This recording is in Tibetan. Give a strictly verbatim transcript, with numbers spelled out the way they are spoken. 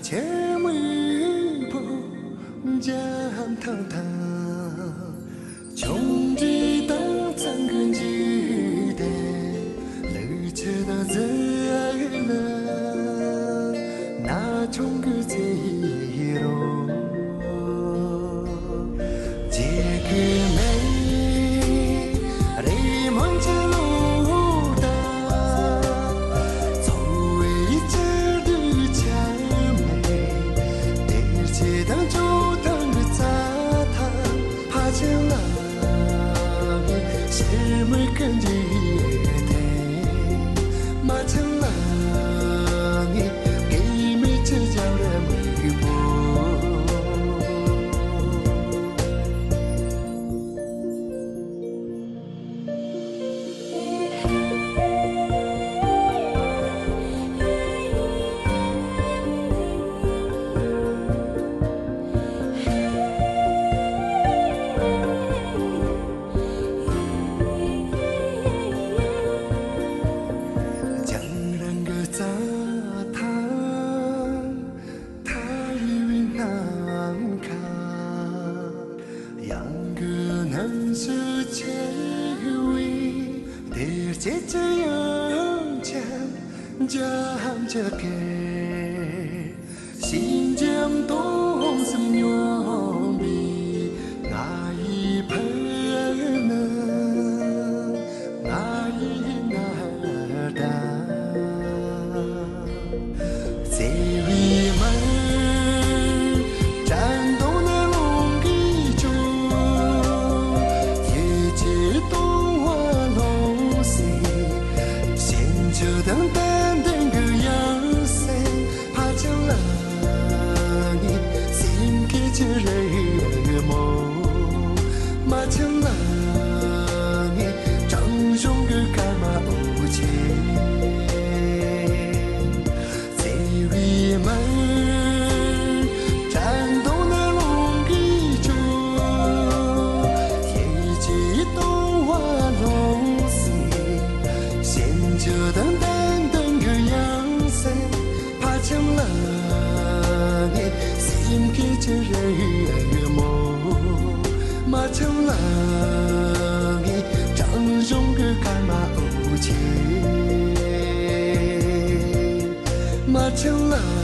ཆེན་མོའི་བུ་འཇམ་ཐང་ཐང་། ཆུང་འདྲིས་དྭངས་གཙང་གི་འཇིག་རྟེན། ལུག་ཁྱུ་དང་ཟི་ལི་ན་ཆུང་གི་ཚེ་རོ། རྗེ་གི་མེ་རེ་མོན་གྱི་ལོ་ཟླ། འཚོ་བའི་སྤྱི་སྡུག་ཆ་མེད། བདེ་སྐྱིད་དང་སྐྱོ་སྡང་གི་རྩྭ་ཐང་། ཕ་ཆེན་ལ་ངའི་ཕྱི་མིག་གི་འཇིག་རྟེན། མ་ཆེན་ལ་ངའི་སྐྱེ་མེད་ཀྱི་རྒྱབ་ར་མིག་པོ། རྒྱང་རིང་གི་རྩྭ་ཐང་། མཐའ་ཡས་པའི་ནམ་མཁའ། གཡང་གི་སྣུམ་ཟུག་ཆེ་བའི་བདེ་སྐྱིད་ཀྱི་དབྱངས་འཆར། འཇམ་འཇམ་གྱི་ཞིང་འཇམ་དྭངས་སུ་སྙོམས་པའི་ང་ཡི་ཕུ་ནུ། ང་ཡི་ང་དང་། བརྩེ་བའི་མིག་དྲན་གདུང་ནི་རླུང་གིས་སྐྱོར། ཡིད་ཀྱི་སྟོང་བ་ལྷུང་སེམས། ཞིང་བཅུ་དང་དད་འདུན་གྱི་ཡང་སེམས། ཕ་ཆེན་ལ་ངའི་སེམས་བསྐྱེད་ཀྱི་རི་མོ། མ་ཆེན་ལ་ངའི་བྲང་གཞུང་གི་སྐར་མ་འོད་ཆེན། བརྩེ་བའི་མིག་དྲན་གདུང་ནི་རླུང་གིས་སྐྱོར། ཡིད་ཀྱི་སྟོང་བ་ལྷུང་སེམས། ཞིང་བཅུ་དང་དད་འདུན་གྱི་ཡང་སེམས། ཕ་ཆེན་ལ་ངའི་སེམས་བསྐྱེད་ཀྱི་རི་མོ། མ་ཆེན་ལ་ངའི་བྲང་གཞུང་གི་སྐར་མ་འོད་ཆེན། མ་ཆེན་ལ་